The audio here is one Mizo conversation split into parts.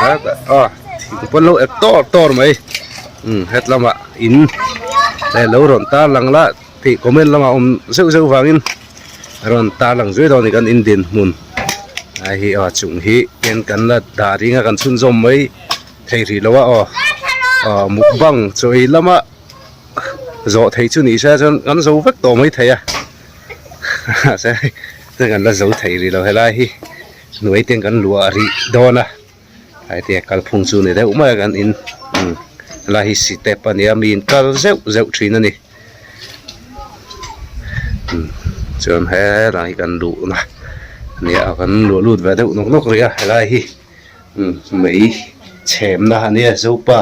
A thing pawn lo ep tawr tawr mai umm hetlamah in leh lo rawn tar lang la tih comment lamah awm zeuh zeuh vangin rawn tar lang zui dawn a ni kan in dinhmun a hi aw chung hi eng kan la dah ring a kan chhunzawm mai thei rih lo a aw aw mukbang chaw ei lama zawh theih chu ni se chuan kan zo vek tawh mai thei a mahse kan la zo thei rih lo helai hi hnuai te kan luah rih dawn a heti kalphung chu ni deuh mai a kan in helai hi step a nia mi in kal zeuh zeuh thin a ni chuan helai hi kan luhna a nia kan luah lut ve deuh nawk nawk rih a helai hi mei chhemna a nia zopa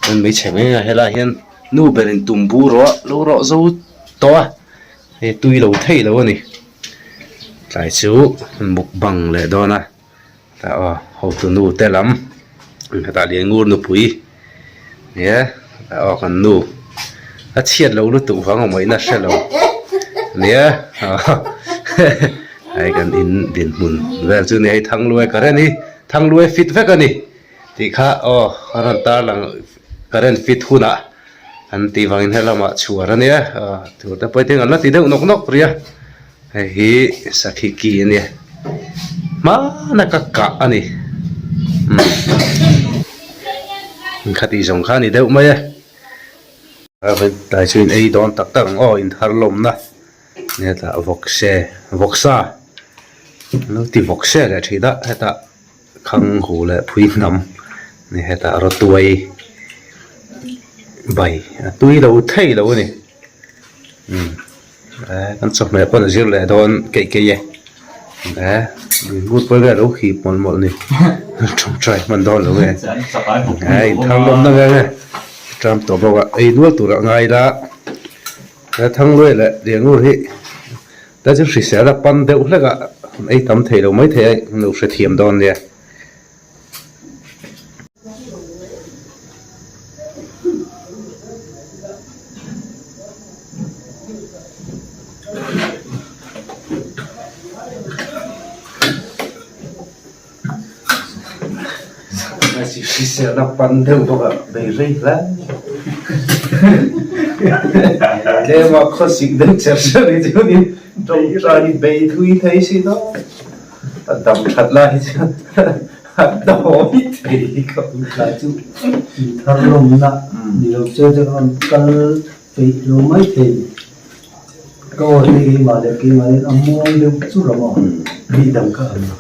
chuan mei chhem eng eng helai hian nu berin tumbu rawh lo rawh zo tawh a hei tui lo thei lo a ni. Tlai chu mukbang leh dawn a tah aw hotu nu te lam hetah Liangur nupui nia tah aw kan nu a chhiat lo lutuk vang awm awih na hre lo nia hei kan in dinhmun vel chu ni hei Thangluai current hi Thangluai fit vek a ni. Tih kha aw a rawn tar lang current fit hunah an tih vangin helamah chhuar a nia tur te pawh hi an la ti deuh nawk nawk rih a hei hi sakhi ki a nia hmana ka kah a ni umm khatih zawng kha a ni deuh mai a tlai chu in ei dawn tak tak ang aw inthar lawmna hetah vawkse vawksa an lo ti vawkse leh thin a hetah. Khang hu leh phui hnam ni hetah rawtuai bai a tui lo thei lo a ni umm kan chawhmeh pawn a zir leh dawn keih keih e eh ngut pawh vel a lo hip mawlh mawlh a ni tawngtai hman dawn lo nge eh inthar lawm na nge nge ṭam tawh bawk a ei nual tur a ngai la he thangluai leh liangur hi. Ta chu hrisel a pan deuh hlek a, ei tam thei lo mai thei a, an lo hrethiam dawn nia. Hrisel a pan deuh bawk a, bei rei hle. Tlema khawsik deuh cher cher hi chuanin tawngtai hi bei thui thei si dawn. A dam that lai hi chuan a dawi thei khawp. Tuntlai chu inthar lawmna ni lo che chu rawn kal peih lo mai thei. Ka aw hi keimah leh keimah in a muang deuh chur ang aw, mi dang ka ang lo.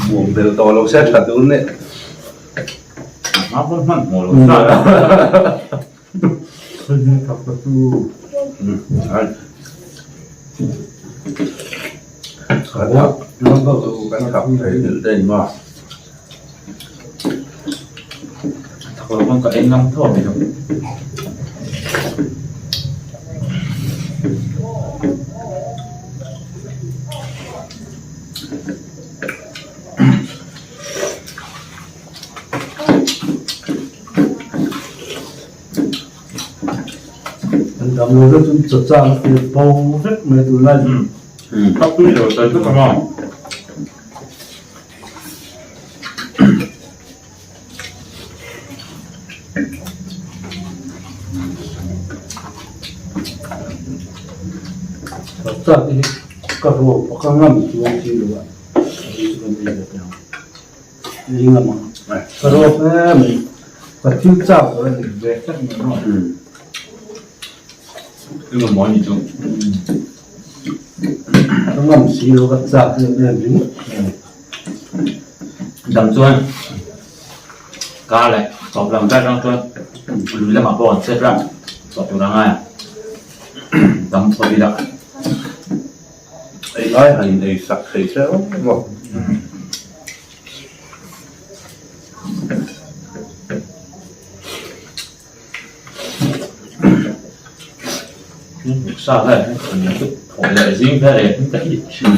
Muang bel tawh lo se tha dun e. A hma hman hmuh lo sa a. Hei thak ta chu. Kan thak thei nghilh daih ma. Thak lo pawn ka en ngam tho a ni. An dam lo deuh chu chaw chang te bo vek mai tunlai chu. Thak tui lo sawi vek ang a. Chak hi ka ruak ka ngam chuang si lo a, ka nei ve teh ang. Ei ngam ang. Ka ruak em mai. Ka thil chak tur a ni ve tlat mai maw. Engemaw a ni chu. Ka ngam si lo ka chak em em ringawt. Dam chuan kar leh tawp lam vel atang chuan lui lamah pawh an chet a, tawp tur a ngai a, dam phawt ila. Ei lai han in ei sak thei se aw maw. Sa vel thawh leh zing vel eh ka hit thin.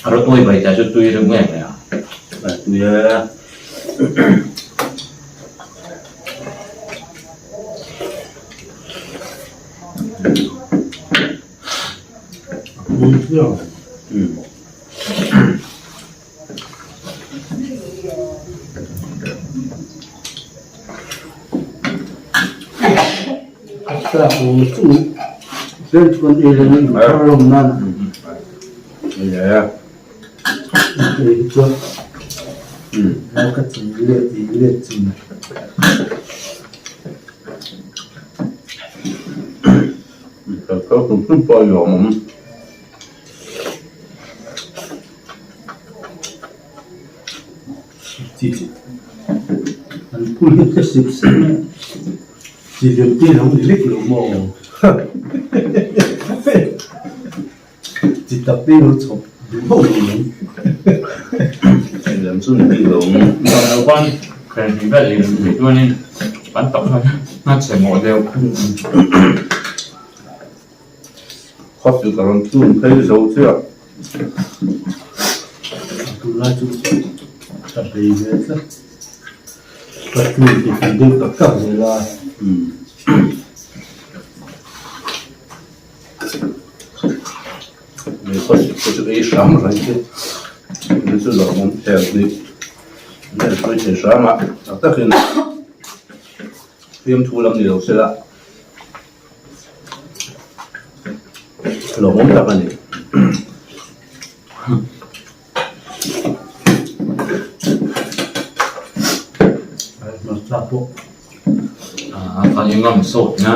A rawtuai bai ta chu tui reuh nge mai a. Tui e. An phul hi ka sip sep mai a, chi lian te lo ni lek lo maw? Chi tak te lo chhawp duh hauh lo mai. Chi lian chu ni bik lo. Dam lo khan kher hnih vel ei duh chuanin kan tak khan a chhe mawh deuh. Khawpui ka rawn tun phei zo chiah. Tunlai chu ka bei ve tlat. Ka tun ti tui deuh tak tak zel a. Ni khawsik te chu ei hram hram chu ni chu lawmawm thei ni. Ni a sawi thei hram a tak takin fiamthu lam ni lo se la. Lawmawm tak a ni. Kan ingam sawt na.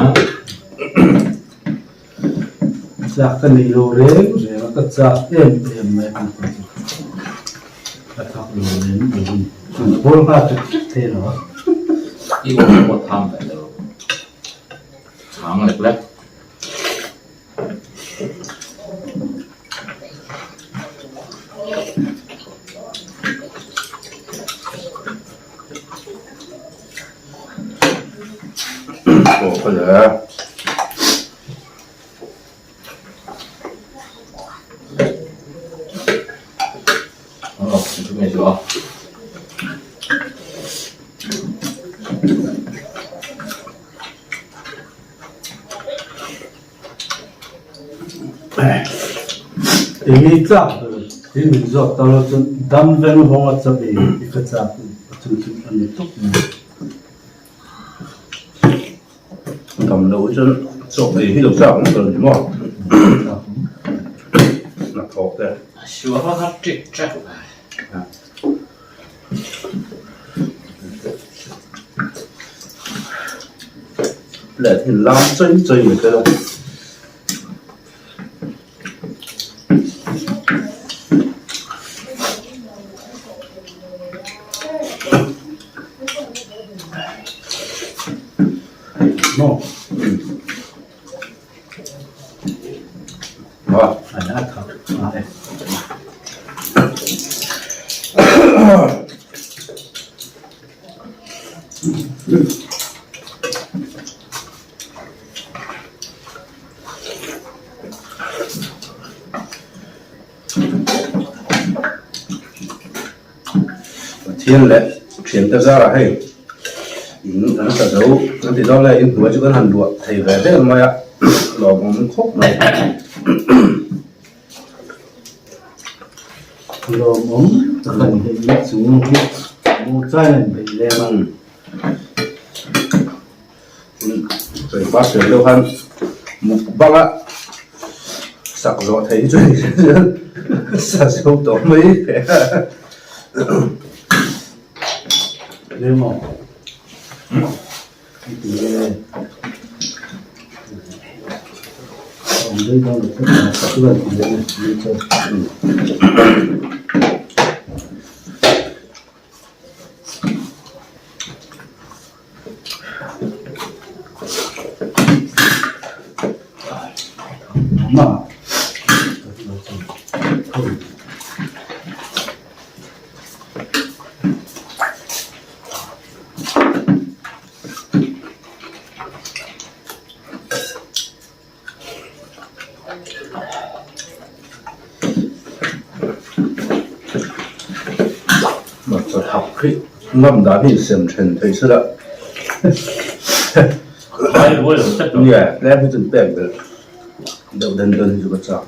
Chak ka nei lo reng reng a, ka chak em em mai a ni chu. Ka thak lo reng reng a ni. Ball nghal ṭek ṭek thei lo a. I aw pawh tham ve lo. Chhang lek lek. Aw ka le. Aw, chu nge chu a. Eng tlak ber hi min zawk ta lo chuan dam veng vawng a chap ei i ka chak a chung chu a ni tawp mai. Dam lo chuan chawp ei hi lo chak awm ber ni maw? Hnathawk te. Suah kha kha ṭik ṭek mai. Leh thin lam chawi chawi mai te lo. Maw? Pathian leh thiante zarah hei in an sa zo an ti dawn lai in hnuai chu kan han luah thei ve vel mai a lawmawm khawp mai. Lawmawm tak a ni hei in chung hi mu chai an beih lem a. Sawi pa sawi deuh khan mukbang a sak zawh thei hi chu sa zo tawh mai Lemo Hmarcha thak khi. Ngam dan hi sem then thei sela. Nia, tlem hi chun pek belh deuh den dawn hi chu ka chak.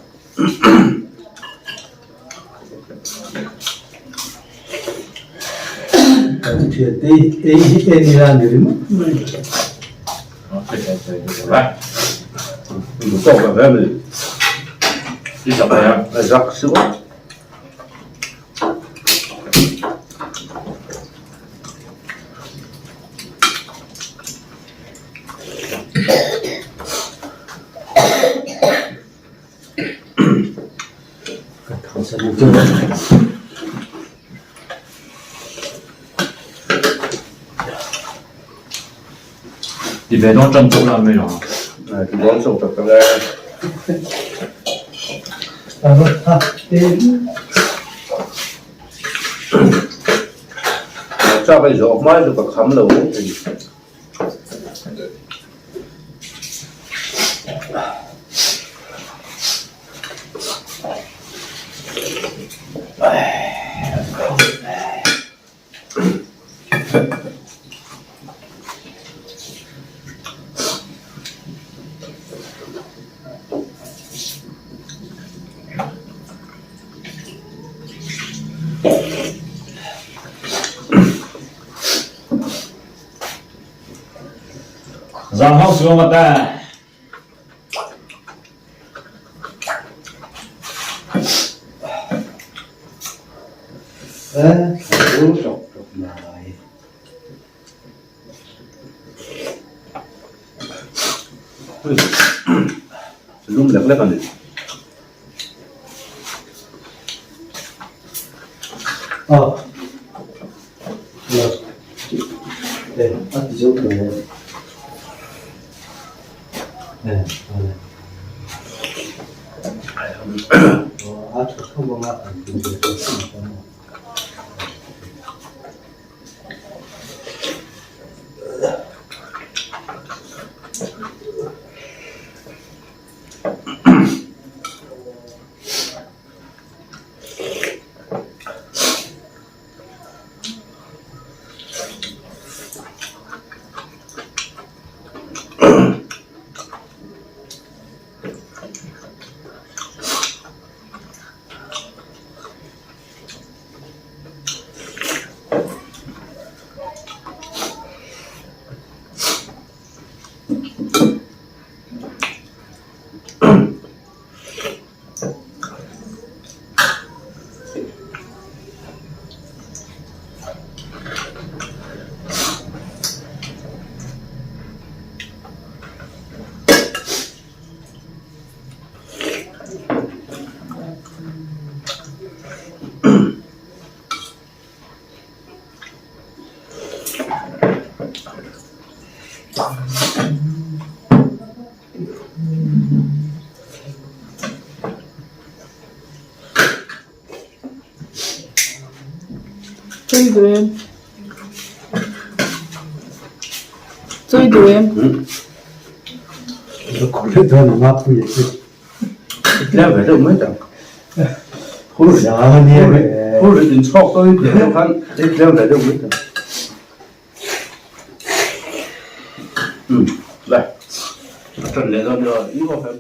Kan thiante ei hi en ila ni ringawt mai. Ti ve dawn tan chauh la mai lo. Ti dawn chauh tak tak e. Chak ei zawh hma chu ka kham lo mai thei. Zan ho suam a ta. Lum lek lek a ni. Tui duh em? Tui duh em? Tlem ve deuh mai tang. Phur rit in chhawk tawh i tih khan tlem ve deuh mai tang. Umm, lai. A tan leh dawn nia, i off em?